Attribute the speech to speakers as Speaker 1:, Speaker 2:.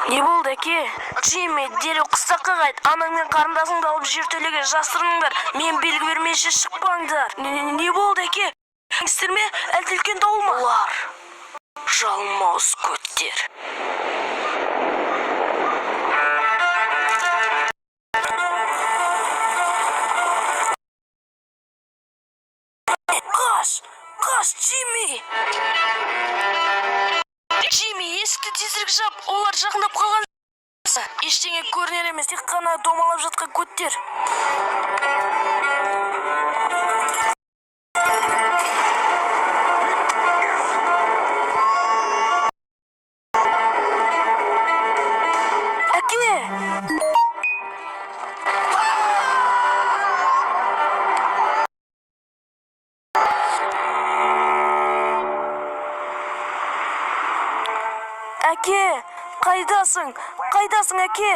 Speaker 1: Не болды, әке? Джимми, дереу қыстаққа қайт. Анаң мен қарындасыңды алып жертөлеге жасырыныңдар. Мен белгі бермейінше шықпаңдар. Не болды, әке? Естір ме? Әлде үлкен дауыл ма? Олар жалмауыз көттер. Қаш! Қаш, Джимми! Джимми, есікті тезірек жап. Олар жақындап қалған. Ештеңе көрінер емес, тек қана домалап жатқан көттер. Әке! Әке! Қайдасың? Қайдасың, әке?